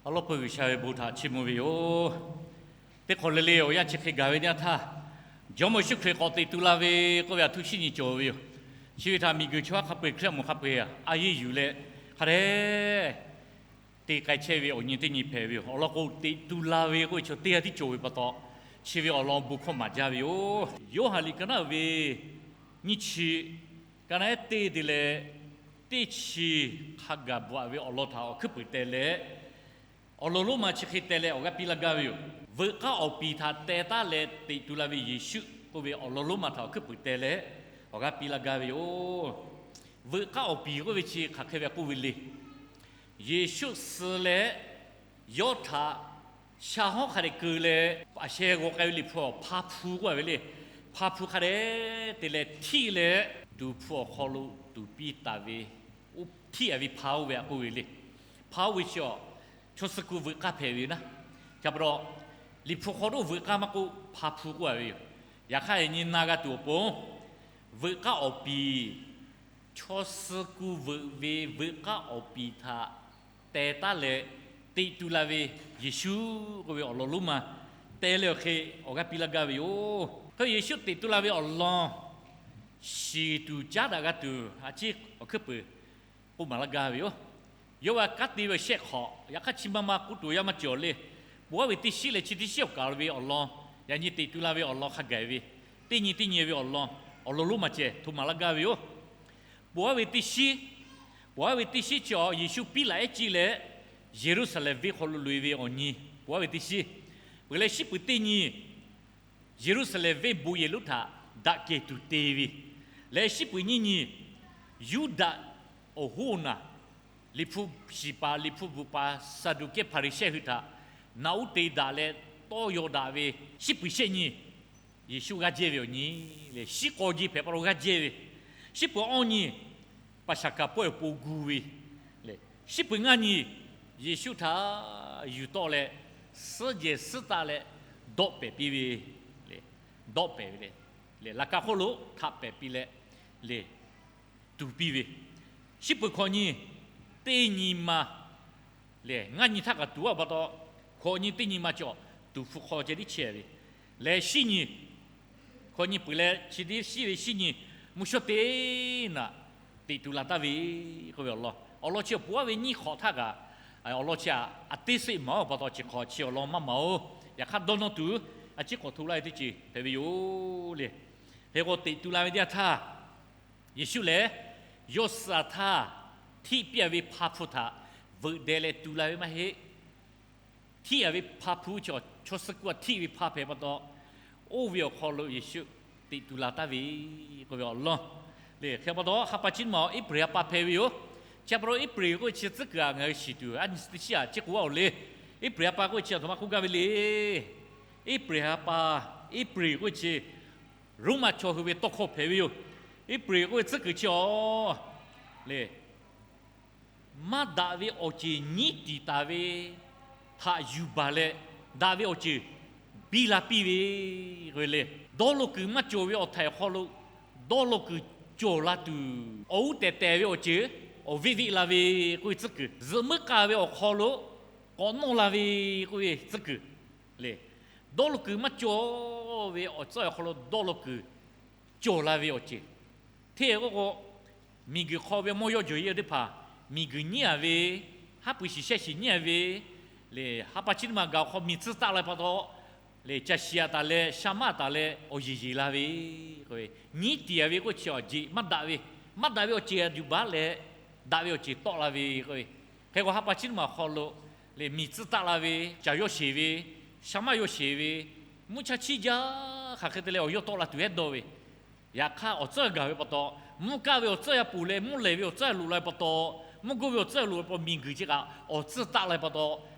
Awˬ lawn peuˬ G'uiˬsha ve bon htaꞈ chiˇ mvuh ve yoˬ. Teˇ hk'awꞈ le le awˬ yanˇ chi hk'e gaˬ ve teˇ yanˇ htaˇ, Jawˇmawˇ Yeˍsuˆ Hkriꞈ k'awꞈ teꞈ tu la ve k'oˆ ve htaꞈ htu shiˉ nyi cawˬ ve yoˬ. Chi ve htaꞈ miˬguiˬ chaw haˉ hk'a peu-eˬ, Hkriꞈ yaˇ mvuhˇ hk'a peu-eˬ a yeˇ yuˬ leh hk'a dehꞈ te k'ai chehˇ ve awˬ nyi teˇ nyi hpehꞈ ve yoˬ. Awˬ lawn k'o, teꞈ tu la ve k'oˆ ve chaw teˇ g'aˇ tiˉ cawˬ ve pa taw, chi ve awˬ lawn bon hkawˇ maˍ jaˇ ve yoˬ. Yoˇhanˬ liꞈ ka naˉ uiˍ ve nyiˇ chi, ka naˉ ehˉ teˇ te leh teˇ chi hk'a gaˬ bvuhꞈ ve awˬ lawn htaꞈ awˬ hkuiˉ puiˍ teh leh, awˬ lawn lonˉ ma chi hk'e teh leh awˬ g'aˇ piˇ laˇ gaˇ ve yoˬ. Veuꞈ k'aˉ awˬ piˍ htaꞈ teh taˉ leh teꞈ tu la ve Yeˍsuˆ k'oˆ ve awˬ lawn lonˉ ma htaꞈ awˬ hkuiˉ puiˍ teh leh awˬ g'aˇ piˇ laˇ gaˇ ve yoˬ. Veuꞈ k'aˉ awˬ piˍ k'oˆ ve chi hk'aˬ hk'e ve k'oˆ ve le. Yeˍsuˆ suh leh yawˇ htaꞈ sha hawˉ hk'a dehꞈ keu leh, a sheh g'aw k'ai ve Liꞈ hpu awˬ hpa hpu k'oˆ a ve le. Hpa hpu hk'a dehꞈ te leh htiˆ leh, tuˍ hpu awˬ hk'aw lo tuˍ piˇ taˍ ve, oˇ htiˆ a ve hpa oˇ ve a k'oˆ ve le. Hpa oˇ ve chi a, chaw suh kuˬ veuꞈ k'aˉ hpehꞈ ve naˉ. Ca pa taw, Liꞈ hpu hk'aw lo veuꞈ k'aˉ maˇ k'oˆ, hpa hpu k'oˆ a ve yoˬ. Yaꞈ hk'aˇ, yaꞈ nyi na g'a tuˬ awˬ pon, veuꞈ k'aˉ awˬ piˍ chaw suh kuˬ veuꞈ ve veuꞈ k'aˉ awˬ piˍ htaꞈ teh taˉ leh teꞈ tu la ve Yeˍsuˆ k'oˆ ve awˬ lawn lonˉ ma teh leh awˬ hk'e awˬ g'aˇ piˇ laˇ gaˇ ve yoˬ. Hk'e Yeˍsuˆ teꞈ tu la ve awˬ lawn shiˍ tuˬ caˉ daꞈ g'a tuˬ a ciˉ awˬ hkuiˉ puiˍ k'oˆ maˍ laˇ gaˇ ve yoˬ. Yawˇ ve kanˉ te ve shehˆ hk'awꞈ, yaꞈ hk'aˇ chi ma ma k'oˆ tuˬ yaˇ maˇ cawˬ le. Ponˬ haˉ ve teˇ shiˉ leh chi teˇ shiˉ awˬ kaˍ lo ve awˬ lawn, yaꞈ nyi teꞈ tu la ve awˬ lawn hk'a gaˬ ve, teˇ nyi teˇ nyi ve awˬ lawn, awˬ lawn lonˉ ma ceh hto maˍ laˇ gaˇ ve yoˬ. Ponˬ haˉ ve teˇ shiˉ, ponˬ haˉ ve teˇ shiˉ chi a Yeˍsuˆ piˉ laꞈ ehˉ ciˇ leh Yeˍruˆsaˍlehnˍ venˇ hk'aw lo loꞈ e ve awˬ nyi, ponˬ haˉ ve teˇ shiˉ. Peuˬ leh shiˉ puiˍ teˇ nyi, Yeˍruˆsaˍlehnˍ venˇ bon yehˬ lonˉ htaꞈ daꞈ kehˬ tuˬ te ve, leh shiˉ puiˍ nyiˇ nyi, Yuˇdaꞈ awˬ hoˉ naˬ, Liꞈ hpu shiˍ paˍ, Liꞈ hpu bvuhꞈ paˍ, Saˍduˆkehˇ Hpaˍriˍsehˇ hui htaꞈ naꞈ uˉ te daꞈ leh tawˇ yaw daꞈ ve, shiˉ puiˍ shehˆ nyi, Yeˍsuˆ g'aˇ jehˇ ve awˬ nyi le. Shiˉ k'aw ji hpehꞈ pa taw g'aˇ jehˇ ve, shiˉ puiˍ awˇ nyi, paˍsaˍhkaˍ pawehˇ awˬ pon gu ve le. Shiˉ puiˍ ngaˇ nyi, Yeˍsuˆ htaꞈ yuˬ tawˆ leh suhˉ jehˬ suhˉ taˆ leh dawˆ pehˍ piˇ ve le. Dawˆ pehˍ ve le. Lehˬ laꞈ ka hk'oˆ lo htaꞈ pehˍ piˇ leh le, tuˍ piˇ ve. Shiˉ puiˍ hkawꞈ nyi, teˇ nyi ma lehˬ ngaˇ nyi htaˇ kaꞈ tuˍ a pa taw, hkawꞈ nyi teˇ nyi ma cawˬ tuˍ hpu hk'aw ceh tiˉ chehˇ ve. Lehˬ shiˉ nyi, hkawꞈ nyi peuˬ leh chi teˇ shiˉ ve shiˉ nyi, mvuhˇ shawˉ teˇ naꞈ teꞈ tu la taˍ ve k'oˆ ve awˬ lawn, awˬ lawn chi awˬ pon aˉ ve nyiˇ hk'awꞈ htaˇ kaꞈ awˬ lawn chi a teˇ seˆ maˍ oˬ pa taw chi hk'awꞈ chi awˬ lawn maˇ maˍ oˬ. Yaꞈ hk'aˇ dawˇ nawˇ tuˬ a ciˉ k'awꞈ hto laˇ ve teˇ ceuˬ hpehꞈ ve yoˬ le. Hk'e k'o teꞈ tu la ve teˇ yanˇ htaˇ, Yeˍsuˆ lehˬ yawˇ suh a htaˇ htiˆ piˇ a ve hpa hpu htaꞈ veuꞈ deh leh tu la ve maˇ heˆ. Htiˆ a ve hpa hpu chi chaw suh kuˬ a htiˆ ve hpa hpehꞈ pa taw, oˇ ve awˬ hk'aw lo Yeˍsuˆ teꞈ tu la taˍ ve k'oˆ ve awˬ lawn le. Hk'e pa taw ha pa chi nyiˇ ma April ha pa hpehꞈ ve yoˬ. Chi pa taw April k'oˆ ve chi tcuhˉ kuiˬ a ngaˬ hui shiˍ tuˬ a nyi teˇ shiˉ a ciˉ k'oˆ a oˬ le. April ha pa k'oˆ ve chi a htoꞈ ma k'oˆ gaˇ ve le. April ha pa, April k'oˆ ve chi Roˉmaꞈ chaw hui ve tawˇ hkawˇ hpehꞈ ve yoˬ. April k'oˆ ve tcuhˉ kuiˬ chi a le, maˇ daꞈ ve awˬ ceˬ nyiˉ tiˍ taˍ ve htaꞈ yuˬ baˬ leh, daꞈ ve awˬ ceˬ biˇ la piˇ ve k'oˆ ve le. Dawˇ law kuiˬ maˇ cawˬ ve awˬ htaiˍ awˬ hk'aw lo dawˇ law kuiˬ cawˬ la tuˬ, awˬ uˉ tehˬ tehˬ ve awˬ ceuˬ awˬ veˆ veˆ la ve k'oˆ ve tcuhˉ kuiˬ, zuhꞈ muiˉ k'aˇ ve awˬ hk'aw lo k'awꞈ nawˇ la ve k'oˆ ve tcuhˉ kuiˬ le. Dawˇ law kuiˬ maˇ cawˬ ve awˬ tcuhˉ awˬ hk'aw lo dawˇ law kuiˬ cawˬ la ve awˬ ceuˬ, hteˇ k'oˆ k'o, miˬguiˬ hk'aw ve mawˇ yawˇ jawˬ yeˇ teˇ hpaˍ miˬguiˬ nyiˉ a ve, haˉ pui shiˍ shehˆ shiˍ nyiˉ a ve le. Ha pa chi teˇ ma gaˬ awˬ hk'aw miˬ tcuhˇ taˆ la pa taw le, caˬ shiˍ a taˍ leh sha maˇ a taˍ leh awˬ yeˬ yeˬ la ve, nyiˉ tiˍ a ve k'oˆ chi awˬ jeˬ maˇ daꞈ ve, maˇ daꞈ ve awˬ ceuˬ a yuˬ baˬ leh, daꞈ ve awˬ ceuˬ tawˆ la ve k'oˆ ve. Hk'e k'o ha pa chi teˇ ma awˬ hk'aw lo le miˬ tcuhˇ taˆ la ve, caˬ yawˇ sheˍ ve, sha maˇ yawˇ sheˍ ve, mvuhˇ chaˇ chiˇ jaˇ hk'aˬ hk'e te leh awˬ yawˇ tawˆ la tuˬ hehˉ dawˇ ve. Yaꞈ hk'aˇ awˬ tcuhˉ g'a gaˬ ve pa taw, mvuhˇ kaˆ ve awˬ tcuhˉ g'a ponˬ leh mvuhˇ lehˬ ve awˬ tcuhˉ g'a loꞈ la ve pa taw, mvuhˇ goˇ ve awˬ tcuhˉ g'a loꞈ la pa taw, miˬguiˬ chi kaꞈ awˬ tcuhˉ taˆ la ve pa taw,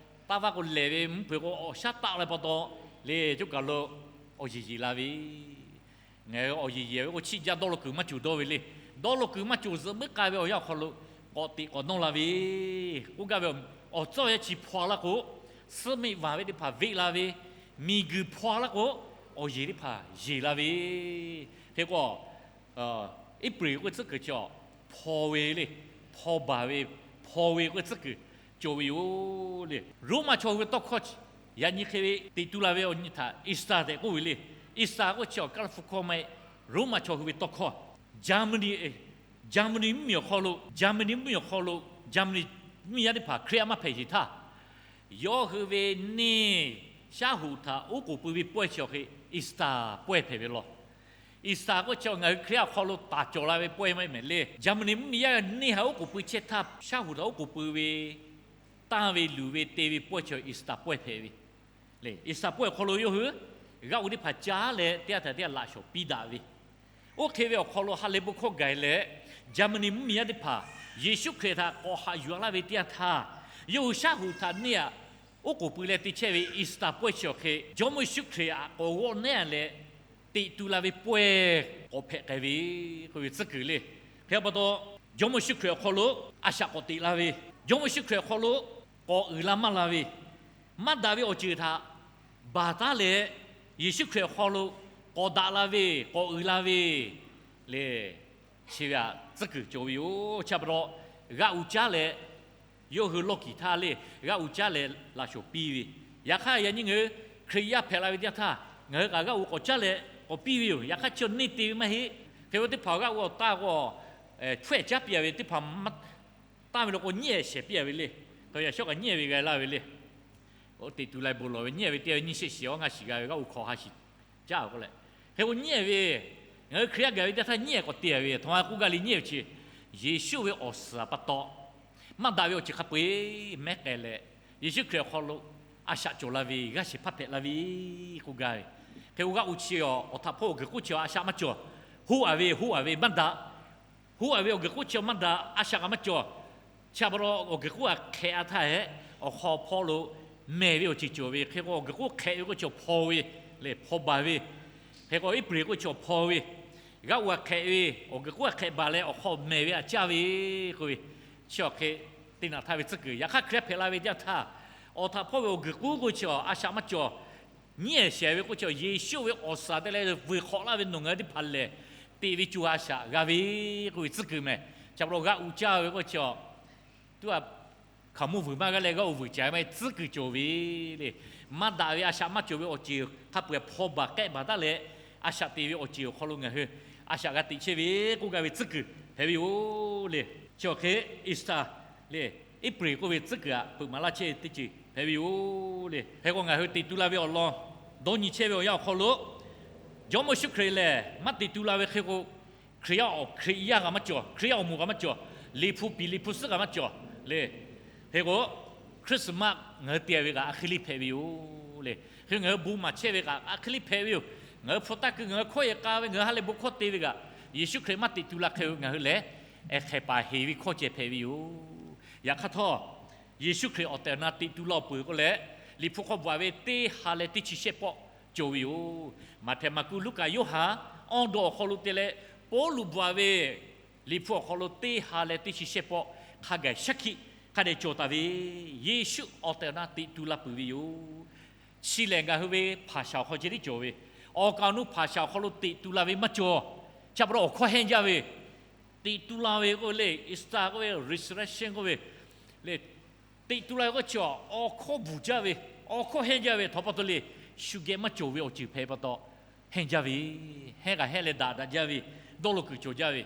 taˇ vaˇ k'o lehˬ ve, mvuhˇ hpeuꞈ k'o awˬ shaˉ taˆ la ve pa taw, le coˇ kaˬ lo awˬ yeˬ yeˬ la ve. Ngaˬ hui awˬ yeˬ yeˬ ve k'o chiˇ jaˇ dawˇ law kuiˬ maˇ cawˬ dawˇ ve le. Dawˇ law kuiˬ maˇ cawˬ zuhꞈ muiˉ k'aˇ ve awˬ yanˇ awˬ hk'aw lo k'awꞈ teꞈ k'awꞈ nawˇ la ve. K'oˆ gaˇ ve awˬ tcuhˉ awˬ yaˇ chi hpaw laˇ k'o, suhˉ meˆ vaˬ ve teˇ hpaˍ veˆ la ve, miˬguiˬ hpaw laˇ k'o, awˬ yeˬ teˇ hpaˍ yeˬ la ve. Hk'e k'o, April k'oˆ ve tcuhˉ kuiˬ chi a, hpaw ve le, hpaw baˬ ve, hpaw ve k'oˆ ve tcuhˉ kuiˬ cawˬ ve yoˬ le. Roˉmaꞈ chaw hui ve tawˇ hkawˇ, yaꞈ nyi hk'e ve teꞈ tu la ve awˬ nyi htaꞈ Easter tehꞈ k'oˆ ve le. Easter k'oˆ chi awˬ kaˇ laˇ hpu hkawˇ maˇ heˆ. Roˉmaꞈ chaw hui ve tawˇ hkawˇ, Germany, Germany mvuhˇmiˬ awˬ hk'aw lo, Germany mvuhˇmiˬ awˬ hk'aw lo, Germany mvuhˇmiˬ yaˇ teˇ hpaˍ Hkriꞈ yaˇ maˇ hpehꞈ sheˍ htaˇ, yawˇ hui ve neˇ shaˉ hoꞈ htaꞈ oˉ k'oˍ pui ve pawehˇ chi awˬ hk'e Easter pawehˇ hpehꞈ ve law. Easter k'oˆ chi ngaˬ hui Hkriꞈ yaˇ awˬ hk'aw lo taˍ cawˬ la ve pawehˇ maˇ heˆ mehˍ le. Germany mvuhˇmiˬ yaˇ neˇ htaꞈ oˉ k'oˍ pui chehˇ htaˇ, shaˉ hoꞈ htaꞈ oˉ k'oˍ pui ve tanˇ ve luˬ ve te ve pawehˇ chi Easter pawehˇ hpehꞈ ve le. Easter pawehˇ awˬ hk'aw lo yawˇ hui g'aˇ uiˍ teˇ hpaˍ caˉ leh teˇ g'aˇ htaꞈ teˇ g'aˇ laꞈ shawˍ piˇ daꞈ ve, oˇ hk'e ve awˬ hk'aw lo ha lehˬ bon hkawˇ gaˬ leh, Germany mvuhˇmiˬ yaˇ teˇ hpaˍ Yeˍsuˆ Hkriꞈ htaꞈ k'awꞈ haꞈ yuˬ laˇ ve teˇ yanˇ htaˇ, yawˇ hui shaˉ hoꞈ htaꞈ neˇ htaꞈ oˉ k'oˍ pui leh te chehˇ ve Easter pawehˇ chi awˬ hk'e Jawˇmawˇ Yeˍsuˆ Hkriꞈ htaꞈ k'awꞈ g'awˆ nehˉ leh teꞈ tu la ve pawehˇ k'awꞈ hpehꞈ k'ai ve k'oˆ ve tcuhˉ kuiˬ le. Hk'e pa taw, Jawˇmawˇ Yeˍsuˆ Hkriꞈ awˬ hk'aw lo a shaꞈ k'awꞈ teꞈ la ve, Jawˇmawˇ Yeˍsuˆ Hkriꞈ awˬ hk'aw lo k'awꞈ uiˍ la maˇ la ve, maˇ daꞈ ve awˬ ceuˬ htaꞈ baˬ taˉ leh, Yeˍsuˆ Hkriꞈ awˬ hk'aw lo k'awꞈ daꞈ la ve, k'awꞈ uiˍ la ve le. Chi ve htaꞈ tcuhˉ kuiˬ cawˬ ve yoˬ. Chi pa taw, g'aˇ uiˍ caˉ leh yawˇ hui lawˇ kiˍ htaˇ le, g'aˇ uiˍ caˉ leh laꞈ shawˍ piˇ ve. Yaꞈ hk'aˇ yaꞈ nyi ngaˬ hui Hkriꞈ yaˇ hpehꞈ la ve teˇ yanˇ htaˇ, ngaˬ hui kaꞈ g'aˇ uiˍ k'awꞈ caˉ leh k'awꞈ piˇ ve yoˬ. Yaꞈ hk'aˇ chi neˇ te ve maˇ heˆ. Hk'e k'o teˇ hpaˍ g'aˇ uiˍ awˬ taˇ k'o, hpfuhˇ ehˍ caˉ piˇ a ve teˇ hpaˍ, tanˇ ve lo k'o nyiˉ ehˍ shehˍ piˇ a ve le. Hk'e yaꞈ shawˉ kaꞈ nyiˉ ehˍ ve g'a laˇ ve le. Oˇ teꞈ tu la bon lawˬ ve nyiˉ ehˍ ve teˇ nyiˇ shehˆ shiˍ awˬ ngaˇ shiˍ g'a ve g'aˇ uiˍ hk'awꞈ ha shiˍ caˉ k'o leh. Hk'e k'o nyiˉ ehˍ ve, ngaˬ hui Hkriꞈ yaˇ gaˬ ve teˇ htaˇ nyiˉ ehˍ k'awꞈ te a ve, aˬ htoꞈ ma k'oˆ gaˇ le nyiˉ ehˍ ve chi, Yeˍsuˆ ve awˬ suhˍ pa taw maˇ daꞈ ve awˬ ceuˬ hk'a peu-eˬ mehˉ k'ai leh, Yeˍsuˆ Hkriꞈ awˬ hk'aw lo a shaꞈ cawˬ la ve, g'aˇ shehˍ hpaˇ hpehꞈ la ve k'oˆ gaˇ ve. Hk'e k'o g'aˇ uiˍ chi awˬ htaꞈ hpawˇ awˬ guiˬ k'oˆ chi a shaꞈ maˇ cawˬ. Hoˆ a ve, hoˆ a ve maˇ daꞈ. Hoˆ a ve awˬ guiˬ k'oˆ chi maˇ daꞈ, a shaꞈ kaꞈ maˇ cawˬ. Chi pa taw awˬ guiˬ k'oˆ a hk'ehꞈ a htaˇ hehꞈ, awˬ hk'aw hpawˇ lo mehˬ ve awˬ ceuˬ cawˬ ve. Hk'e k'o awˬ guiˬ k'oˆ hk'ehꞈ ve k'oˆ chi awˬ hpaw ve le, hpaw baˬ ve. Hk'e k'o Eˇbriˍ k'oˆ chi awˬ hpaw ve, g'aˇ uiˍ a hk'ehꞈ ve, awˬ guiˬ k'oˆ a hk'ehꞈ baˬ leh awˬ hk'aw mehˬ ve a caˇ ve k'oˆ ve, chi awˬ hk'e te naꞈ htaˇ ve tcuhˉ kuiˬ. Yaꞈ hk'aˇ Hkriꞈ yaˇ hpehꞈ la ve teˇ yanˇ htaˇ, awˬ htaꞈ hpawˇ ve awˬ guiˬ k'oˆ k'o chi a shaꞈ maˇ cawˬ. Nyiˉ ehˍ shehˍ ve k'oˆ chi Yeˍsuˆ ve awˬ suhˍ te leh vuiˬ hk'awꞈ laˇ ve nawˬ ngaˬ hui teˇ hpaˍ lehˬ, teꞈ ve co a shaꞈ g'a ve k'oˆ ve tcuhˉ kuiˬ mehˬ. Chi pa taw g'aˇ uiˍ caˇ ve k'oˆ chi a, tuˉ a hkaoˍmonˇ vuiˬ maˇ g'a leh g'aˇ uiˍ vuiˬ ca maˇ heˆ, tcuhˉ kuiˬ cawˬ ve le. Maˇ daꞈ ve a shaꞈ maˇ cawˬ ve awˬ ceuˬ hk'a peu-eˬ hpaw baˬ k'ehˆ baˬ taˉ leh, a shaꞈ te ve awˬ ceuˬ awˬ hk'aw lo ngaˬ hui a shaꞈ g'a teꞈ chehˇ ve k'oˆ gaˇ ve tcuhˉ kuiˬ hpehꞈ ve yoˬ le. Chi awˬ hk'e Easter le, Eˇbriˍ k'oˆ ve tcuhˉ kuiˬ htaꞈ peuꞈ maˍ laˇ chehˇ ve teˇ ceuˬ hpehꞈ ve yoˬ le. Hk'e k'o ngaˬ hui teꞈ tu la ve awˬ lawn dawˇ nyi chehˇ ve awˬ yanˇ awˬ hk'aw lo, Jawˇmawˇ Yeˍsuˆ Hkriꞈ lehˬ maˇ teꞈ tu la ve hk'e k'o, Hkriꞈ yaˇ awˬ, Hkriꞈ yaˇ kaꞈ maˇ cawˬ, Hkriꞈ yaˇ awˬ moˍ kaꞈ maˇ cawˬ, liꞈ hpu piˍ liꞈ hpu suhˉ kaꞈ maˇ cawˬ le. Hk'e k'o, Christmas ngaˬ hui te ve kaꞈ a hk'e le hpehꞈ ve yoˬ le. Hk'e ngaˬ hui bon maˍ chehˇ ve kaꞈ a hk'e le hpehꞈ ve yoˬ. Ngaˬ hui hpu taˇ keu, ngaˬ hui hkawˇ e k'a ve, ngaˬ hui ha lehˬ bon hkawˇ te ve kaꞈ, Yeˍsuˆ Hkriꞈ maˇ teꞈ tu la hk'e ngaˬ hui lehˬ, ehˍ hk'ehˍ paˍ heˍ ve hkawˇ ceh hpehꞈ ve yoˬ. Yaꞈ hk'aˇ htawˇ, Yeˍsuˆ Hkriꞈ awˬ tehˬ awˬ na teꞈ tu la peuˬ k'o leh, liꞈ hpu hk'aw bvuhꞈ ve teˇ ha leh teˇ chi shehˆ pawˆ cawˬ ve yoˬ. Maꞈhtehˍ, Maˍkuˆ, Luˉkaꞈ, Yoˇhanˬ awˬ dawˇ awˬ hk'aw lo te leh, Pawˇluꞈ bvuhꞈ ve liꞈ hpu awˬ hk'aw lo teˇ ha leh teˇ chi shehˆ pawˆ hk'a gaˬ shaˉ hkiˆ hk'a dehꞈ cawˬ taˍ ve, Yeˍsuˆ awˬ tehˬ awˬ na teꞈ tu la peuˬ ve yoˬ. Chi lehˬ ngaˬ hui ve hpaˍ shaˍ awˬ hk'aw ceh tiˉ cawˬ ve, awˬ kaˍ awˬ nu hpaˍ shaˍ awˬ hk'aw lo teꞈ tu la ve maˇ cawˬ. Chi pa taw awˬ hkawˇ hehnˇ jaˇ ve, teꞈ tu la ve k'oˆ ve le, Easter k'oˆ ve, resurrection k'oˆ ve le, teꞈ tu la ve k'oˆ chi awˬ hkawˇ bvuhˬ jaˇ ve, awˬ hkawˇ hehnˇ jaˇ ve, htawnˍ pa taw le, shu geh maˇ cawˬ ve awˬ ceuˬ hpehꞈ pa taw, hehnˇ jaˇ ve, hehnˇ kaꞈ hehnˇ leh daꞈ daꞈ jaˇ ve, dawˇ law kuiˬ cawˬ jaˇ ve.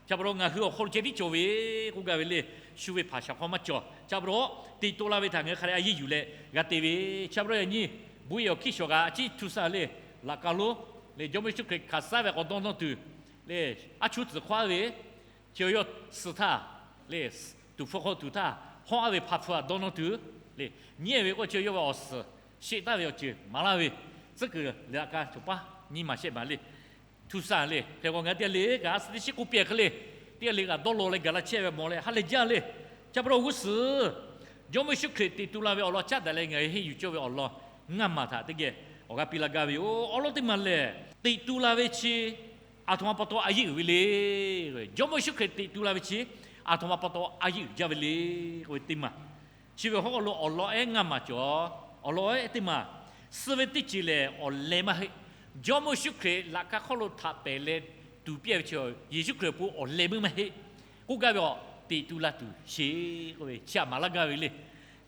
Chi pa taw ngaˬ hui awˬ hk'aw lo ceh tiˉ cawˬ ve k'oˆ gaˇ ve le, shu ve hpaˍ shaˍ hk'aw maˇ cawˬ. Chi pa taw teꞈ tu la ve htaꞈ ngaˬ hui hk'a dehꞈ a yeˇ yuˬ leh g'a te ve. Chi pa taw yaꞈ nyi, bon yehˬ awˬ hkiˇ shawˍ kaꞈ a ciˉ htu saˇ le, laꞈ ka lo le, Jawˇmawˇ Yeˍsuˆ Hkriꞈ hkanˍ saˉ ve k'awꞈ dawˇ nawˇ tuˬ le, aˉ chuˉ tcuhˍ hk'awˇ ve, chi yawˇ suh htaˇ le, tuˍ hpfuh hk'aw tuˍ htaˇ, hawˉ aˉ ve hpa hpu htaꞈ dawˇ nawˇ tuˬ le, nyi ehˍ ve k'oˆ chi yawˇ ve awˬ suhˍ sheˆ taˍ ve awˬ ceuˬ maˍ laˇ ve tcuhˉ kuiˬ le, aꞈ kaˇ cawˬ paˉ nyi maˬ shehˆ maˬ le. Htu saˇ le, hk'e k'o ngaˬ hui teˇ g'aˇ le kaꞈ a suh teˇ shiˉ k'oˆ piˇ hk'e le, teˇ g'aˇ le kaꞈ dawˇ law leh gaˬ la chehˇ ve mawˬ leh ha lehˬ jaˇ le. Chi pa taw g'uˇ suhˍ Jawˇmawˇ Yeˍsuˆ Hkriꞈ teꞈ tu la ve awˬ lawn caˉ daꞈ leh ngaˬ hui henˇ yuˬ cawˇ ve awˬ lawn ngaˇ maˬ htaꞈ teˇ geh awˬ g'aˇ piˇ laˇ gaˇ ve yoˬ. Awˬ lawn teˇ maˬ lehˬ, teꞈ tu la ve chi aˬ htoꞈ ma pa taw a yeˇ uiˍ ve le. Jawˇmawˇ Yeˍsuˆ Hkriꞈ teꞈ tu la ve chi aˬ htoꞈ ma pa taw a yeˇ uiˍ jaˇ ve le k'oˆ ve teˇ maˬ. Chi ve hawˉ lo awˬ lawn ehˉ ngaˇ maˬ cawˬ. Awˬ lawn ehˉ teˇ maˬ, suh ve teˇ ceuˬ lehˬ awˬ leh maˇ heˆ. Jawˇmawˇ Yeˍsuˆ Hkriꞈ laꞈ ka hk'oˆ lo htaꞈ pehˍ leh tuˍ piˇ ve chi Yeˍsuˆ Hkriꞈ awˬ pon awˬ leh meuˇ maˇ heˆ. K'oˆ gaˇ ve awˬ teꞈ tu la tuˬ sheˍ k'oˆ ve chi aꞈ maˍ laˇ gaˇ ve le.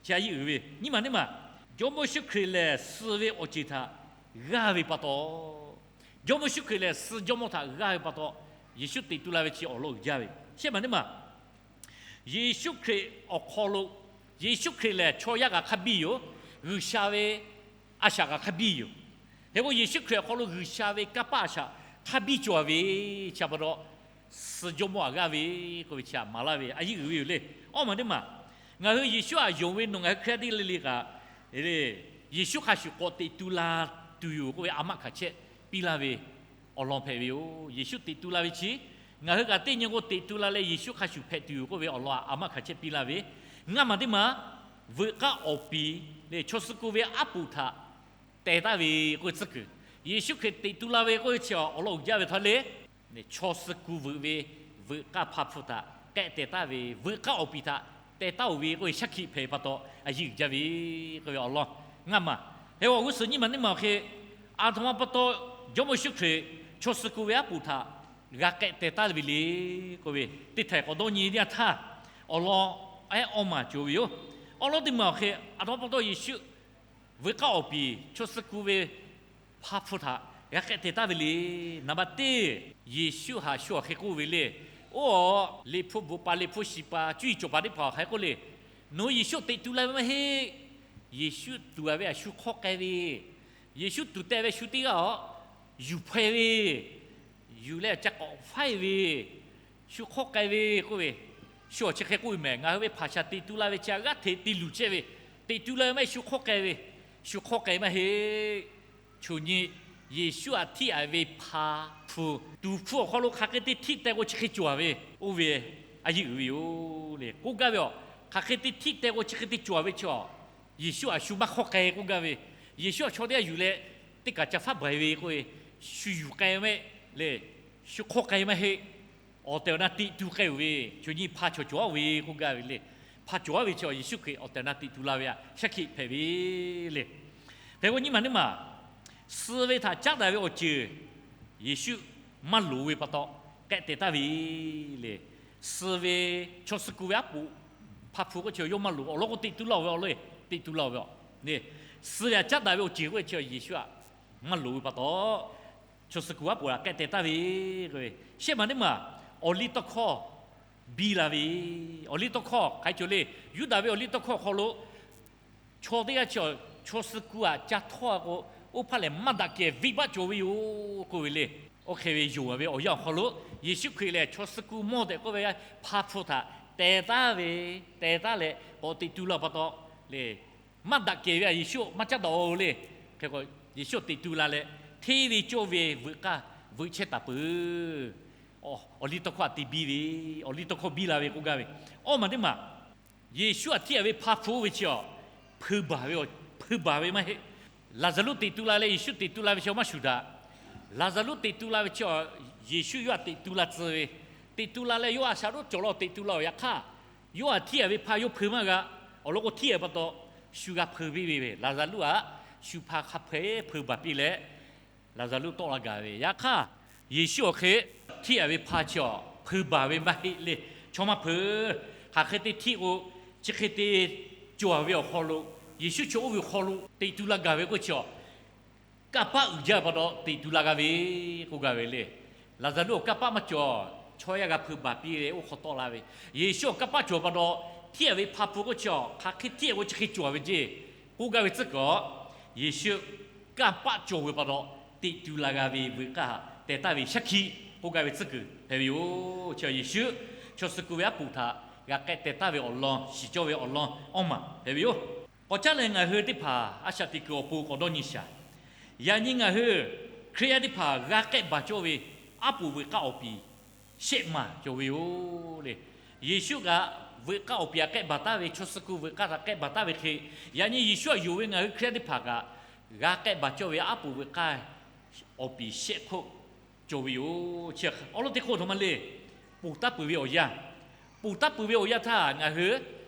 Chi a yiˇ uiˍ ve nyiˇ maˬ neˇ maˬ, Jawˇmawˇ Yeˍsuˆ Hkriꞈ lehˬ suh ve awˬ ceuˬ htaꞈ g'aˇ ve pa taw, Jawˇmawˇ Yeˍsuˆ Hkriꞈ lehˬ suh Jawˇmawˇ htaꞈ g'aˇ ve pa taw, Yeˍsuˆ teꞈ tu la ve chi awˬ lawn uiˍ jaˇ ve. Shehˆ maˬ neˇ maˬ, Yeˍsuˆ Hkriꞈ awˬ hk'aw lo, Yeˍsuˆ Hkriꞈ lehˬ chaw yaˇ kaꞈ hk'a biˇ yoˬ. G'uiˬsha ve a shaꞈ kaꞈ hk'a biˇ yoˬ. Hk'e k'o, Yeˍsuˆ Hkriꞈ awˬ hk'aw lo G'uiˬsha ve kanˇ paˆ a shaꞈ hk'a biˇ cawˬ ve chi pa taw, suh Jawˇmawˇ htaꞈ g'aˇ ve k'oˆ ve chi htaꞈ maˍ laˇ ve a yiˇ uiˍ ve yoˬ le. Awˇ maˬ teˇ maˬ, ngaˬ hui Yeˍsuˆ htaꞈ yonˍ ve nawˬ ngaˬ hui Hkriꞈ yaˇ teˇ g'aˇ le le kaꞈ, Yeˍsuˆ hk'a shuˍ k'awꞈ teꞈ tu la tuˬ yoˬ k'oˆ ve a maˆ hkanˍ chehˇ piˇ laˇ ve awˬ lawn hpehꞈ ve yoˬ. Yeˍsuˆ teꞈ tu la ve chi, ngaˬ hui kaꞈ teˇ nyi k'o teꞈ tu la leh Yeˍsuˆ hk'a shuˍ hpehꞈ tuˬ yoˬ k'oˆ ve awˬ lawn a maˆ hkanˍ chehˇ piˇ laˇ ve. Ngaˇ maˬ teˇ maˬ, veuꞈ k'aˇ awˬ piˍ lehˬ chaw suh ku ve aˉ poꞈ htaꞈ teh taˍ ve k'oˆ ve tcuhˉ kuiˬ, Yeˍsuˆ Hkriꞈ teꞈ tu la ve k'oˆ ve chi awˬ lawn uiˍ jaˇ ve htaꞈ le, chaw suh ku veuꞈ ve veuꞈ k'aˇ hpa hpu htaꞈ k'ehˆ teh taˍ ve, veuꞈ k'aˇ awˬ piˍ htaꞈ teh taˍ-oˬ ve k'oˆ ve shaˉ hkiˆ hpehꞈ pa taw a yiˇ uiˍ jaˇ ve k'oˆ ve awˬ lawn ngaˇ maˬ. Hk'e k'o, awˬ g'uˇ suhˍ nyiˇ maˬ neˇ maˬ awˬ hk'e, a htoꞈ ma pa taw Jawˇmawˇ Yeˍsuˆ Hkriꞈ chaw suh ku ve aˉ poꞈ htaꞈ g'a k'ehˆ teh taˍ ve le k'oˆ ve, teˇ htaiˍ k'awꞈ dawˇ nyi teˇ yanˇ htaˇ, awˬ lawn ehˉ awˇ maˬ cawˬ ve yoˬ. Awˉ lawˉ teˇ maˬ awˬ hk'e, a htoꞈ ma pa taw Yeˍsuˆ veuꞈ k'aˇ awˬ piˍ chaw suh ku ve hpa hpu htaꞈ g'a k'ehˆ teh taˍ ve le. Naˍ baˬ teˇ, Yeˍsuˆ haꞈ shu awˬ hk'e k'oˆ ve le. Oˇ, liꞈ hpu bvuhꞈ paˍ, liꞈ hpu shiˍ paˍ, cuˇ yiˍ cawˬ paˍ teˇ hpaˍ awˬ hk'e k'oˆ le, nawˬ hui Yeˍsuˆ teꞈ tu la ve maˇ heˆ. Yeˍsuˆ tuˍ a ve a shu hk'awˇ k'ai ve, Yeˍsuˆ tuˍ teh ve shu teˇ g'aˇ aˬ yuˬ hpaw ve, yuˬ leh ca k'awꞈ faiˇ ve, shu hk'awˇ k'ai ve k'oˆ ve, shu awˬ chi hk'e k'oˆ ve mehˬ. Ngaˬ hui ve hpaˍ shaˍ teꞈ tu la ve chi a g'aˇ hteꞈ te luˬ chehˇ ve, teꞈ tu la ve maˇ heˆ, shu hk'awˇ k'ai ve, shu hk'awˇ k'ai maˇ heˆ. Choˬ nyi Yeˍsuˆ htaꞈ hteˇ a ve hpa hpu, tuˍ hpfuh awˬ hk'aw lo hk'aˬ hk'e te hteˇ teh k'o chi hk'e cawˬ ve, oˇ ve a yiˇ uiˍ ve yoˬ le. K'oˆ gaˇ ve aˬ, hk'aˬ hk'e te hteˇ teh k'o chi hk'e te cawˬ ve chi aˬ, Yeˍsuˆ a shu maˇ hk'awˇ k'ai k'oˆ gaˇ ve, Yeˍsuˆ a chaw teˇ g'aˇ yuˬ leh teˇ kaˬ ca faˉ baiˬ ve k'oˆ ve, shu yuˬ k'ai mehˆ le, shu hk'awˇ k'ai maˇ heˆ. Awˬ tehˬ awˬ na teꞈ tu k'ai-oˬ ve, choˬ nyi hpa cawˬ cawˬ-aˉ ve k'oˆ gaˇ ve le. Hpa cawˬ-aˉ ve chi Yeˍsuˆ Hkriꞈ awˬ tehˬ awˬ na teꞈ tu la ve a shaˉ hkiˆ hpehꞈ ve le. Hk'e k'o nyiˇ maˬ neˇ maˬ, suh ve htaꞈ caˉ daꞈ ve awˬ ceuˬ Yeˍsuˆ maˇ loˍ ve pa taw k'ehˆ teh taˍ ve le. Suh ve, chaw suh ku ve aˉ poꞈ hpa hpu k'oˆ chi yawˇ maˇ loˍ. Awˬ lawn k'o teꞈ tu laˇ-oˬ ve awˬ lawn, teꞈ tu laˇ-oˬ ve a le. Suh ve htaꞈ caˉ daꞈ ve awˬ ceuˬ k'oˆ ve chi Yeˍsuˆ htaꞈ maˇ loˍ ve pa taw, chaw suh ku aˉ poꞈ htaꞈ k'ehˆ teh taˍ ve. Shehˆ maˬ neˇ maˬ, awˬliˇtawˇhkawˇ biˇ la ve. Awˬliˇtawˇhkawˇ hk'aˬ hk'e cawˬ le. Yuˇdaꞈ ve awˬliˇtawˇhkawˇ awˬ hk'aw lo chaw teˇ g'aˇ chi chaw suh ku htaꞈ ca htawˇ a k'o, oˇ hpaˇ lehˬ maˇ daꞈ kehˬ venˇbaˆ cawˬ ve yoˬ k'oˆ ve le. Oˇ hk'e ve yonˍ ve awˬ yanˇ awˬ hk'aw lo, Yeˍsuˆ Hkriꞈ lehˬ chaw suh ku mawˇ tehꞈ k'oˆ ve hpa hpu htaꞈ teh taˍ ve, teh taˍ leh k'awꞈ teꞈ tu la pa taw le, maˇ daꞈ kehˬ ve a Yeˍsuˆ maˇ caˉ daꞈ-oˬ le. Hk'e k'o, Yeˍsuˆ teꞈ tu la leh, hteˇ ve cawˇ ve veuꞈ k'aˇ veuꞈ chehˇ taˍ peuˬ. Awˬliˇtawˇhkawˇ htaꞈ te biˇ ve, awˬliˇtawˇhkawˇ biˇ la ve k'oˆ gaˇ ve. Awˇ maˬ teˇ maˬ, Yeˍsuˆ htaꞈ hteˇ a ve hpa hpu oˇ ve chi a, hpeu baˬ ve, hpeu baˬ ve maˇ heˆ. Laˍzaˍruˆ teꞈ tu la leh Yeˍsuˆ teꞈ tu la ve chi maˇ shuˍ daꞈ. Laˍzaˍruˆ teꞈ tu la ve chi a, Yeˍsuˆ yawˇ htaꞈ teꞈ tu la tcuh ve, teꞈ tu la leh yawˇ a shaꞈ roˉ cawˬ la teꞈ tu la-oˬ. Yaꞈ hk'aˇ, yawˇ htaꞈ hteˇ a ve hpa yawˇ hpeu maˇ g'a. Awˬ lawn k'o hteˇ a pa taw shu g'a hpeu piˇ ve, Laˍzaˍruˆ htaꞈ shu hpa hk'a hpeu hpeu baˬ piˇ leh, Laˍzaˍruˆ tawˆ la gaˬ ve. Yaꞈ hk'aˇ, Yeˍsuˆ awˬ hk'e hteˇ a ve hpa chi a, hpeu baˬ ve maˇ heˆ le. Chaw maˇ hpeu. Hk'aˬ hk'e te hteˇ k'o, chi hk'e te cawˬ ve awˬ hk'aw lo, Yeˍsuˆ chi oˇ ve awˬ hk'aw lo teꞈ tu la gaˬ ve k'oˆ chi a, kanˇ paˆ uiˍ jaˇ pa taw teꞈ tu la g'a ve k'oˆ gaˇ ve le. Laˍzaˍruˆ awˬ kanˇ paˆ maˇ cawˬ. Chaw yaˇ g'a hpeu baˬ piˇ leh oˇ hk'aw tawˆ la ve. Yeˍsuˆ awˬ kanˇ paˆ cawˬ pa taw, hteˇ a ve hpa hpu k'oˆ chi a, hk'aˬ hk'e hteˇ a k'o chi hk'e cawˬ ve ceˇ k'oˆ gaˇ ve tcuhˉ kuiˬ a, Yeˍsuˆ kanˇ paˆ cawˬ ve pa taw teꞈ tu la g'a ve veuꞈ k'aˇ htaꞈ teh taˍ ve shaˉ hkiˆ k'oˆ gaˇ ve tcuhˉ kuiˬ hpehꞈ ve yoˬ. Chi Yeˍsuˆ chaw suh ku ve aˉ poꞈ htaꞈ g'a k'ehˆ teh taˍ ve awˬ lawn, shiˍ cawˇ ve awˬ lawn awˇ maˬ hpehꞈ ve yoˬ. K'awꞈ caˉ leh ngaˬ hui teˇ hpaˍ a shaꞈ teꞈ kuiˬ awˬ pon k'awꞈ dawˇ nyi shaˍ. Yaꞈ nyi ngaˬ hui Hkriꞈ yaˇ teˇ hpaˍ g'a k'ehˆ baˬ cawˇ ve aˉ poꞈ veuꞈ k'aˇ awˬ piˍ shehˆ maˬ cawˬ ve yoˬ le. Yeˍsuˆ kaꞈ veuꞈ k'aˇ awˬ piˍ htaꞈ k'ehˆ baˬ taˍ ve, chaw suh ku veuꞈ k'aˇ htaꞈ k'ehˆ baˬ taˍ ve hk'e, yaꞈ nyi Yeˍsuˆ htaꞈ yonˍ ve ngaˬ hui Hkriꞈ yaˇ teˇ hpaˍ kaꞈ g'a k'ehˆ baˬ cawˇ ve aˉ poꞈ veuꞈ k'aˇ awˬ piˍ shehˆ hk'oˆ cawˬ ve yoˬ. Chi awˉ lawˉ teˇ hk'oˆ htaꞈ ma le, ponˬ taˉ peuˬ ve awˬ yanˇ, ponˬ taˉ peuˬ ve awˬ yanˇ htaˇ ngaˬ hui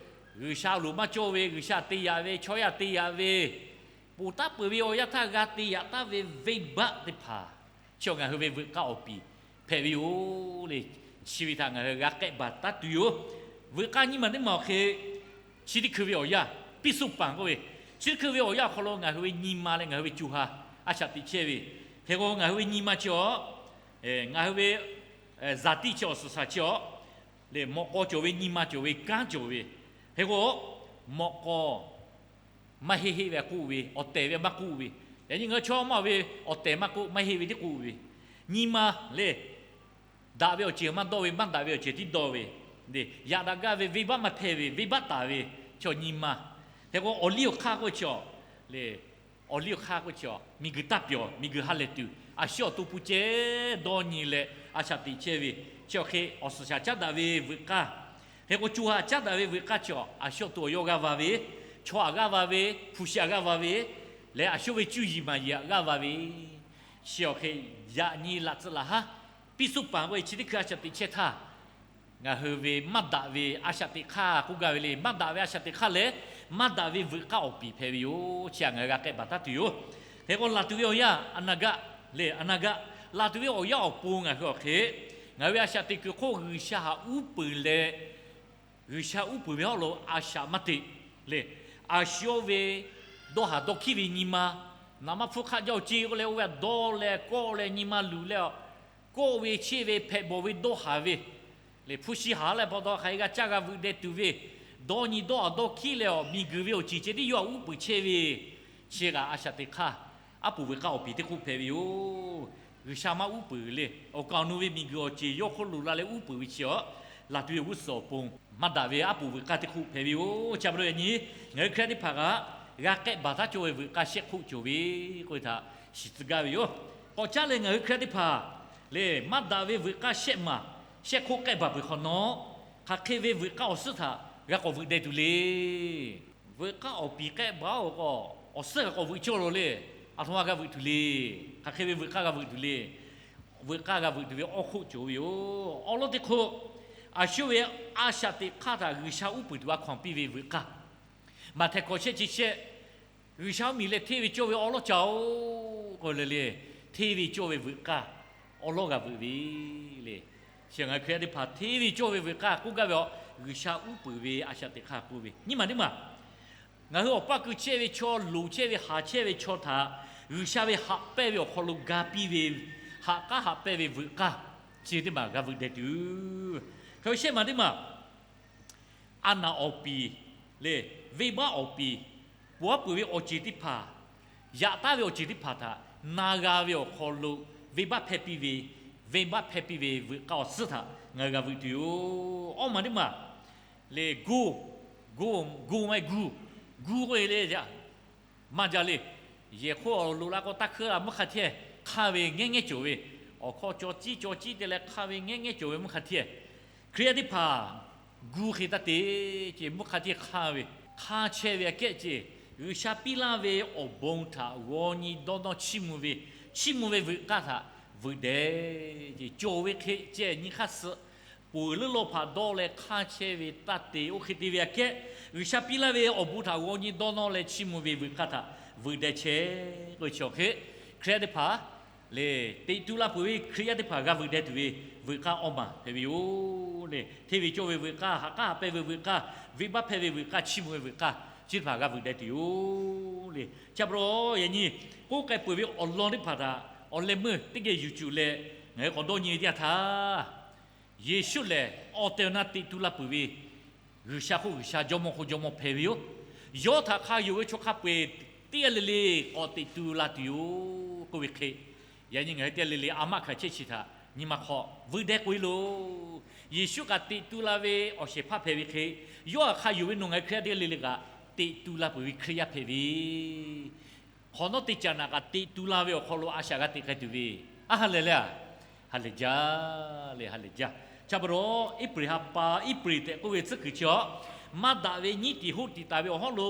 G'uiˬsha loˍ maˇ cawˇ ve, G'uiˬsha te yaꞈ ve, chaw yaˇ te yaꞈ ve, ponˬ taˉ peuˬ ve awˬ yanˇ htaˇ g'a te yaꞈ taˍ ve venˇbaˆ teˇ hpaˍ chi ngaˬ hui ve veuꞈ k'aˇ awˬ piˍ hpehꞈ ve yoˬ le. Chi ve htaꞈ ngaˬ hui g'a k'ehˆ baˬ taˉ tuˬ yoˬ. Veuꞈ k'aˇ nyiˇ maˬ teˇ maˬ awˬ hk'e chi teˇ hkui ve awˬ yanˇ, Piˇ suˆ paˍ k'oˆ ve, chi teˇ hkui ve awˬ yanˇ awˬ hk'aw lo ngaˬ hui ve nyi ma leh ngaˬ hui ve co ha a shaꞈ teꞈ chehˇ ve, hk'e k'o ngaˬ hui ve nyi ma chi awˬ, ngaˬ hui ve zaˍ tiˇ chi awˬ suhˍ shaˍ chi awˬ, lehˬ mawꞈ k'aw cawˬ ve, nyi ma cawˬ ve, kanˉ cawˬ ve, hk'e k'o mawꞈ k'aw maˇ heˆ heˆ ve k'oˆ ve, awˬ tehˬ ve maˇ k'oˆ ve, yaꞈ nyi ngaˬ hui chaw maˇ ve awˬ tehˬ maˇ k'oˆ, maˇ heˆ ve tiˉ k'oˆ ve, nyi ma lehˬ daꞈ ve awˬ ceuˬ maˇ dawˇ ve, maˇ daꞈ ve awˬ ceuˬ tiˉ dawˇ ve, yaꞈ daꞈ gaˇ ve, venˇbaˆ maˇ hpehˇ ve, venˇbaˆ taˍ ve, chaw nyi ma. Hk'e k'o awˬ liˇ awˬ hk'aˇ k'oˆ ve chi awˬ, lehˬ awˬ liˇ awˬ hk'aˇ k'oˆ ve chi awˬ, miˬguiˬ taˇ pyawˬ, miˬguiˬ ha lehˬ tuˬ, a shu awˬ to pun ceh dawˇ nyi leh a shaꞈ teꞈ chehˇ ve, chi awˬ hk'e awˬ suhˍ shaˍ caˉ daꞈ ve veuꞈ k'aˇ, hk'e k'o co ha caˉ daꞈ ve veuꞈ k'aˇ chi awˬ, a shu awˬ to awˬ yawˇ g'aˇ va ve, chaw aꞈ g'aˇ va ve, hpu shi aꞈ g'aˇ va ve, leh a shu ve cuˇ yiˍ maˍ yiˍ aꞈ g'aˇ va ve, chi awˬ hk'e yaꞈ nyi laꞈ tcuh laꞈ haˉ, piˇ suˆ paˍ k'oˆ ve chi teˇ hkui a shaꞈ teꞈ chehˇ htaˇ, ngaˬ hui ve maˇ daꞈ ve a shaꞈ teꞈ hk'aˇ k'oˆ gaˇ ve le. Maˇ daꞈ ve a shaꞈ teꞈ hk'aˇ lehˬ, maˇ daꞈ ve veuꞈ k'aˇ awˬ piˍ hpehꞈ ve yoˬ. Chi htaꞈ ngaˬ hui g'a k'ehˆ baˬ taˉ tuˬ yoˬ. Hk'e k'o laˬ tuˬ ve awˬ yanˇ a naˍ gaˆ le, a naˍ gaˆ laˬ tuˬ ve awˬ yanˇ awˬ pon ngaˬ hui awˬ hk'e, ngaˬ hui ve a shaꞈ teꞈ kuiˬ hk'oˆ G'uiˬsha haꞈ uˉ peunˍ leh, G'uiˬsha uˉ peunˍ ve hawˉ lo a shaꞈ maˇ teꞈ le. A shu ve dawˇ haˍ dawˇ hkiˉ ve nyi ma, naˍ maˇ hpfuhˇ hk'aˆ jaˇ-oˬ ceˇ k'oˆ leh oˇ ve aꞈ dawˇ leh kawˆ leh nyi ma luˬ leh, kawˆ ve cheˇ ve hpehꞈ bawˬ ve dawˇ haˍ ve, lehˬ hpu shi haˍ leh pa taw hk'aˬ hk'e g'a caˇ g'a veuꞈ deh tuˬ ve, dawˇ nyi dawˇ haˍ dawˇ hkiˉ leh awˬ miˬguiˬ ve awˬ ceˬ ceh tiˉ yawˇ htaꞈ uˉ peunˍ chehˇ ve, chi kaꞈ a shaꞈ teꞈ hk'aˇ aˉ poꞈ veuꞈ k'aˇ awˬ piˍ teˇ hk'oˆ hpehꞈ ve yoˬ. G'uiˬsha maˇ uˉ peunˍ le. Awˬ kaˍ awˬ nu ve miˬguiˬ awˬ ceˬ yawˇ hk'oˆ lo la leh uˉ peunˍ ve chi awˬ, laˬ tuˬ ve g'uˇ suhˍ awˬ pon maˇ daꞈ ve aˉ poꞈ veuꞈ k'aˇ teˇ hk'oˆ hpehꞈ ve yoˬ. Chi pa taw yaꞈ nyi ngaˬ hui Hkriꞈ yaˇ teˇ hpaˍ kaꞈ g'a k'ehˆ baˬ taˉ cawˇ ve veuꞈ k'aˇ shehˆ hk'oˆ cawˬ ve k'oˆ ve htaꞈ shiˍ tcuh gaˇ ve yoˬ. K'awꞈ caˉ leh ngaˬ hui Hkriꞈ yaˇ teˇ hpaˍ lehˬ, maˇ daꞈ ve veuꞈ k'aˇ shehˆ maˬ shehˆ hk'oˆ k'ehˆ baˬ peuˬ hk'awꞈ nawˉ, hk'aˬ hk'e ve veuꞈ k'aˇ awˬ suhˉ htaꞈ g'a k'awꞈ veuꞈ deh tuˬ le. Veuꞈ k'aˇ awˬ piˍ k'ehˆ baˬ-oˬ k'o, awˬ suhˉ g'a k'awꞈ veuꞈ cawˇ la le. A htoꞈ ma g'a veuꞈ tuˬ le. Hk'aˬ hk'e ve veuꞈ k'aˇ g'a veuꞈ tuˬ le. Veuꞈ k'aˇ g'a veuꞈ tuˬ ve awˇ hk'oˆ cawˬ ve yoˬ. Awˬ lawn teˇ hk'oˆ, a shu ve a shaꞈ teꞈ hk'aˇ htaꞈ G'uiˬsha uˉ peunˍ tuˬ a hkaw anˬ piˇ ve veuꞈ k'aˇ, Maꞈhtehˍ hkawꞈ shehˆ chi shehˆ, G'uiˬsha mvuhˇmiˬ leh hteˇ ve cawˇ ve awˉ lawˉ ca-oˬ k'oˆ le le, hteˇ ve cawˇ ve veuꞈ k'aˇ awˉ lawˉ g'a veuꞈ ve le. Chi ngaˬ hui Hkriꞈ yaˇ teˇ hpaˍ hteˇ ve cawˇ ve veuꞈ k'aˇ k'oˆ gaˇ ve awˬ, G'uiˬsha uˉ peunˍ ve a shaꞈ teꞈ hk'aˇ k'oˆ ve nyiˇ maˬ teˇ maˬ ngaˬ hui awˬ paˇ keu chehˇ ve chaw, loˍ chehˇ ve, haˍ chehˇ ve chaw htaꞈ G'uiˬsha ve haꞈ pehnˇ ve awˬ hk'aw lo ga piˇ ve, haꞈ k'aˉ haꞈ pehnˇ ve veuꞈ k'aˇ chi teˇ maˬ g'a veuꞈ deh tuˬ. Hk'e shehˆ maˬ teˇ maˬ a naˍ awˬ piˍ le, venˇbaˆ awˬ piˍ, ponˬ aˉ peuˬ ve awˬ ceuˬ teˇ hpaˍ, yaꞈ taˉ ve awˬ ceuˬ teˇ hpaˍ htaꞈ na g'a ve awˬ hk'aw lo venˇbaˆ hpehˇ piˇ ve, venˇbaˆ hpehˇ piˇ ve veuꞈ k'aˇ awˬ suhˉ htaꞈ ngaˬ hui g'a veuꞈ tuˬ yoˬ. Awˇ maˬ teˇ maˬ le, go, go, go maˇ heˆ gu, gu k'oˆ e le, maˇ jaˇ le. Yehˬ hk'oˆ awˬ lo la k'o taˇ hkuiˉ la, mvuhˇ hk'a hteˇ hk'anˇ ve ngehˉ ngehˉ cawˬ ve, awˬ hkawˇ caw ciˉ caw ciˉ te leh hk'anˇ ve ngehˉ ngehˉ cawˬ ve mvuhˇ hk'a hteˇ. Hkriꞈ yaˇ teˇ hpaˍ gu hk'e taˇ te ce, mvuhˇ hk'a hteˇ hk'anˇ ve, hk'anˇ chehˇ ve aꞈ kehˉ ce, G'uiˬsha piˇ laˇ ve awˬ bon htaꞈ g'aw nyi dawˇ nawˇ chiˇ mvuh ve, chiˇ mvuh ve veuꞈ k'aˇ htaꞈ veuꞈ deh ce, cawˬ ve hk'e ceh nyi hk'aˇ suh ponˬ leuˉ lawˇ hpaꞈ dawˇ leh hk'anˇ chehˇ ve taˇ te. Oˇ hk'e te ve aꞈ kehˉ G'uiˬsha piˇ laˇ ve awˬ bon htaꞈ g'aw nyi dawˇ nawˇ leh chiˇ mvuh ve veuꞈ k'aˇ htaꞈ veuꞈ deh chehˇ k'oˆ ve chi awˬ hk'e, Hkriꞈ yaˇ teˇ hpaˍ le, teꞈ tu la peuˬ ve Hkriꞈ yaˇ teˇ hpaˍ g'a veuꞈ deh tuˬ ve veuꞈ k'aˇ awˇ maˬ hpehꞈ ve yoˬ le. Hteˇ ve cawˇ ve veuꞈ k'aˇ, haꞈ k'aˉ haꞈ pehnˇ ve veuꞈ k'aˇ, venˇbaˆ hpehˇ ve veuꞈ k'aˇ, chiˇ mvuh ve veuꞈ k'aˇ chi teˇ hpaˍ g'a veuꞈ deh tuˬ yoˬ le. Chi pa taw yaꞈ nyi k'oˆ k'ai peuˬ ve awˬ lawn teˇ hpaˍ htaꞈ awˬ leh meuˇ teˇ geh yuˬ cuˬ leh ngaˬ hui k'awꞈ dawˇ nyi ve teˇ yanˇ htaˇ, Yeˍsuˆ lehˬ awˬ tehˬ awˬ na teꞈ tu la peuˬ ve G'uiˬsha hk'oˆ G'uiˬsha, Jawˇmawˇ hk'oˆ Jawˇmawˇ hpehꞈ ve yoˬ. Yawˇ htaꞈ hk'a yonˍ ve chaw hk'a peu-eˬ teˇ g'aˇ le le k'awꞈ teꞈ tu la tuˬ yoˬ k'oˆ ve hk'e, yaꞈ nyi ngaˬ hui teˇ g'aˇ le le a maˆ hkanˍ chehˇ chi htaꞈ nyi ma hk'aw veuꞈ deh k'oꞈ e loˬ. Yeˍsuˆ kaꞈ teꞈ tu la ve awˬ shehˍ hpaˇ hpehꞈ ve hk'e, yawˇ htaꞈ hk'a yonˍ ve nawˬ ngaˬ hui Hkriꞈ yaˇ teˇ g'aˇ le le kaꞈ teꞈ tu la peuˬ ve Hkriꞈ yaˇ hpehꞈ ve hk'awꞈ nawˉ teˇ caꞈ naꞈ kaꞈ teꞈ tu la ve awˬ hk'aw lo a shaꞈ g'a teꞈ k'ai tuˬ ve, aˉ ha lehˬ le, ha lehˬ jaˇ le, ha lehˬ jaˇ. Chi pa taw Eˇpriˍ ha pa, Eˇpriˍ tehꞈ k'oˆ ve tcuhˉ kuiˬ chi awˬ, maˇ daꞈ ve nyiˉ tiꞈ hoˆ tiꞈ taˍ ve awˬ hawˉ lo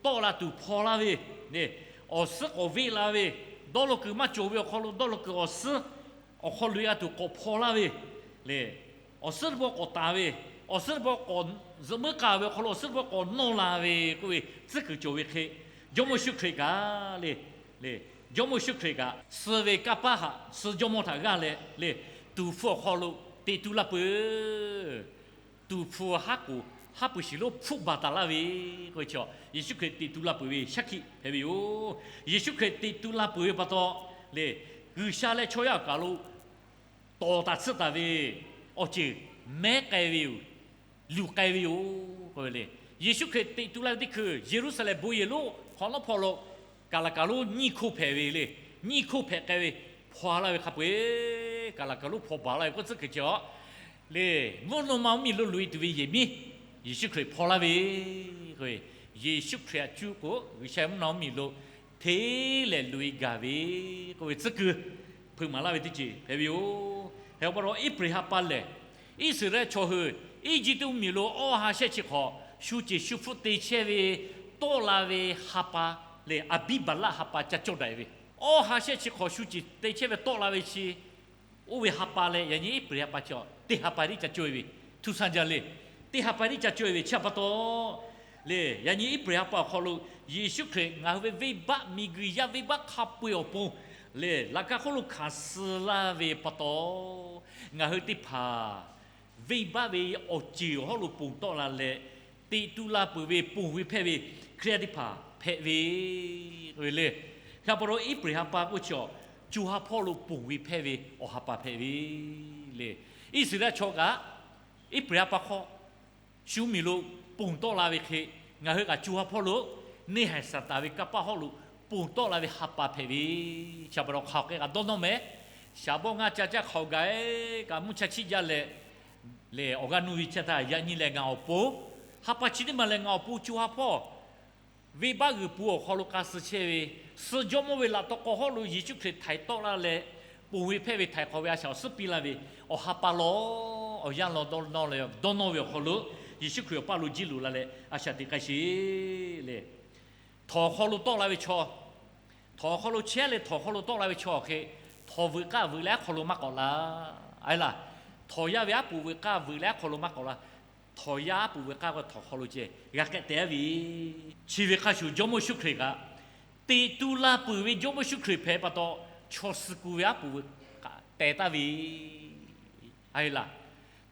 tawˆ la tuˬ hpaw laˇ ve le, awˬ suhˉ k'awꞈ veˆ la ve, dawˇ law kuiˬ maˇ cawˬ ve awˬ hk'aw lo dawˇ law kuiˬ awˬ suhˉ awˬ hk'aw lo g'a tuˬ k'awꞈ hpaw laˇ ve le, awˬ suhˉ teˇ pawˆ k'awꞈ taˍ ve, awˬ suhˉ teˇ pawˆ k'awꞈ zuhꞈ muiˉ k'aˍ ve awˬ hk'aw lo awˬ suhˉ teˇ pawˆ k'awꞈ nawˇ la ve k'oˆ ve tcuhˉ kuiˬ cawˬ ve hk'e, Jawˇmawˇ Yeˍsuˆ Hkriꞈ kaꞈ le, le, Jawˇmawˇ Yeˍsuˆ Hkriꞈ kaꞈ suh ve kanˇ paˆ htaꞈ suh jawˇmawˇ htaꞈ g'aˇ leh le, tuˍ hpfuh awˬ hk'aw lo teꞈ tu la peuˬ. Tuˍ hpfuh haˉ k'oˍ haˉ pui shiˍ lonˉ hpfuhˆ baˬ taˍ laˇ ve k'oˆ ve chi, Yeˍsuˆ Hkriꞈ teꞈ tu la peuˬ ve shaˉ hkiˆ hpehꞈ ve yoˬ. Yeˍsuˆ Hkriꞈ teꞈ tu la peuˬ ve pa taw le, G'uiˬsha leh chaw yaˇ awˬ kaˬ lo tawˍ taˍ tsuhˆ taˍ ve awˬ ceuˬ mehˉ k'ai ve yoˬ. Luˬ k'ai ve yoˬ k'oˆ ve le. Yeˍsuˆ Hkriꞈ teꞈ tu la ve teˇ hkui Yeˍruˆsaˍlehnˍ bon yehˬ lonˉ hk'awꞈ nawˉ hpawˇ lo kaˍ laˬ kaˍ lonˉ nyiˇ hkoˇ hpehꞈ ve le. Nyiˇ hkoˇ hpehꞈ k'ai ve, hpaw laˇ ve hk'a peu-eˬ kaˍ laˬ kaˍ lonˉ hpaw baˬ laˇ ve k'oˆ tcuhˉ kuiˬ chi a le, mvuhˇ naw ma mvuhˇmiˬ lo loꞈ-e tuˬ ve yehˬ miˉ Yeˍsuˆ Hkriꞈ hpaw laˇ ve k'oˆ ve, Yeˍsuˆ Hkriꞈ htaꞈ cuˇ k'o G'uiˬsha mvuhˇ naw mvuhˇmiˬ lo hteˇ lehˍ loꞈ-e gaˬ ve k'oˆ ve tcuhˉ kuiˬ hpeuꞈ maˍ laˇ ve teˇ ceuˬ hpehꞈ ve yoˬ. Hk'e pa taw Eˇpraˍhanˍ pa lehˬ, Iˉsaˍreˍlaˆ chaw hui Eˇjiˇtuꞈ mvuhˇmiˬ lo awˇ ha shehˆ chi hk'awꞈ shu ceˬ shu hpfuhˆ te chehˇ ve tawˆ la ve ha pa lehˬ, Aˍbiˇbaˍlaˆ ha pa ca cawˇ daꞈ ve, awˇ ha shehˆ chi hk'awꞈ shu ceˬ te chehˇ ve tawˆ la ve chi oˇ ve ha pa leh yaꞈ nyi Eˇpraˍhanˍ pa chi teˇ ha pa tiˉ ca cawˇ-e ve, htuˇ saˇ jaˇ le. Teˇ ha pa tiˉ ca cawˇ-e ve chi pa taw le, yaꞈ nyi Eˇpraˍhanˍ pa awˬ hk'aw lo Yeˍsuˆ Hkriꞈ ngaˬ hui ve venˇbaˆ, miˬguiˬ yaˇ venˇbaˆ hk'a peu-eˬ awˬ pon lehˬ, laꞈ ka hk'oˆ lo hkanˍ suh laˇ ve pa taw, ngaˬ hui teˇ hpaˍ venˇbaˆ ve awˬ ceuˬ awˬ hawˉ lo ponˬ tawˆ la leh, teꞈ tu la peuˬ ve ponˬ ve hpehˇ ve Hkriꞈ yaˇ teˇ hpaˍ hpehꞈ ve k'oˆ ve le. Hk'e pa taw Eˇpraˍhanˍ pa k'oˆ chi a, co ha hpawˇ lo ponˬ ve hpehˇ ve awˬ ha pa hpehꞈ ve le. Iˉsaˍreˍlaˆ chaw kaꞈ Eˇpraˍhanˍ pa hk'aw shu mvuhˇmiˬ lo ponˬ tawˆ la ve hk'e, ngaˬ hui kaꞈ co ha hpawˇ lo neˇhaiˬ Saˍtanˍ ve kanˇ paˆ hawˉ lo ponˬ tawˆ la ve ha pa hpehꞈ ve, chi pa taw hk'aˬ hk'e kaꞈ dawˇ nawˇ meh. Shaˍ bawˆ ngaˇ ca caˇ hk'aˬ gaˬ-e kaꞈ mvuhˇ cha chiˆ jaˇ leh, lehˬ awˬ g'aˇ nuˇ ve chi htaꞈ yaꞈ nyi lehˬ ngaˬ awˬ pon, ha pa chi teˇ maˬ lehˬ ngaˬ awˬ pon co ha hpawˇ venˇbaˆ g'uiˬ pun awˬ hk'aw lo k'a suh chehˇ ve, suh Jawˇmawˇ ve laꞈ taw k'aw hawˉ lo Yeˍsuˆ Hkriꞈ htaiˍ tawˆ la leh, ponˬ ve hpehˇ ve htaiˍ hk'awꞈ ve a shaꞈ awˬ suhˉ piˇ laˇ ve awˬ ha pa lawˬ, awˬ yanˇ lawˬ dawˇ nawˇ ve awˬ hk'aw lo Yeˍsuˆ Hkriꞈ awˬ paˇ lo jiˇ luˬ la leh a shaꞈ teꞈ k'ai sheˍ le. Htawnˍ hk'aw lo tawˆ la ve chaw, htawnˍ hk'aw lo chehˇ leh htawnˍ hk'aw lo tawˆ la ve chaw awˬ hk'e, htawnˍ veuꞈ k'aˇ veuꞈ leh aˉ hk'aw lo maˇ k'awꞈ la. A e laˬ, htawnˍ yaˇ ve aˉ poꞈ veuꞈ k'aˇ veuꞈ leh aˉ hk'aw lo maˇ k'awꞈ la. Htawnˍ yaˇ aˉ poꞈ veuꞈ k'aˇ k'o htawnˍ hk'aw lo ceh g'a k'ehˆ teh aˉ ve, chi ve hk'a shuˍ Jawˇmawˇ Yeˍsuˆ Hkriꞈ kaꞈ teꞈ tu la peuˬ ve Jawˇmawˇ Yeˍsuˆ Hkriꞈ hpehꞈ pa taw, chaw suh ku ve aˉ poꞈ veuꞈ k'aˇ teh taˍ ve, a e laˬ,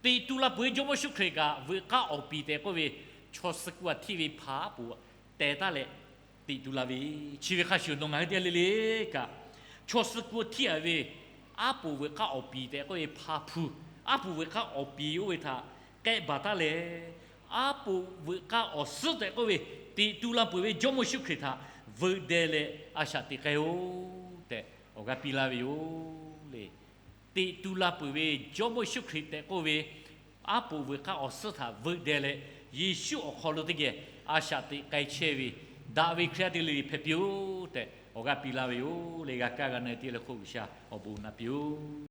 teꞈ tu la peuˬ ve Jawˇmawˇ Yeˍsuˆ Hkriꞈ kaꞈ veuꞈ k'aˇ awˬ piˍ tehꞈ k'oˆ ve, chaw suh ku aꞈ htiˇ ve hpa aˉ poꞈ teh taˍ leh teꞈ tu la ve, chi ve hk'a shuˍ nawˬ ngaˬ hui teˇ g'aˇ le le kaꞈ, chaw suh ku htiˇ aꞈ ve aˉ poꞈ veuꞈ k'aˇ awˬ piˍ tehꞈ k'oˆ ve hpa hpu, aˉ poꞈ veuꞈ k'aˇ awˬ piˍ oˇ ve htaꞈ k'ehˆ baˬ taˉ leh, aˉ poꞈ veuꞈ k'aˇ awˬ suhˉ tehꞈ k'oˆ ve teꞈ tu la peuˬ ve Jawˇmawˇ Yeˍsuˆ Hkriꞈ htaꞈ veuꞈ deh leh a shaꞈ teꞈ k'ai-oˬ tehꞈ awˬ g'aˇ piˇ laˇ ve yoˬ le. Teꞈ tu la peuˬ ve Jawˇmawˇ Yeˍsuˆ Hkriꞈ tehꞈ k'oˆ ve aˉ poꞈ veuꞈ k'aˇ awˬ suhˉ htaꞈ veuꞈ deh leh, Yeˍsuˆ awˬ hk'aw lo teˇ geh a shaꞈ teꞈ k'ai chehˇ ve daꞈ ve Hkriꞈ yaˇ teˇ g'aˇ le le hpehꞈ piˇ-oˬ tehꞈ awˬ g'aˇ piˇ laˇ ve yoˬ le. G'a kaˇ g'a na-e teˇ g'aˇ le hk'oˆ G'uiˬsha awˬ bon naꞈ piˇ-oˬ.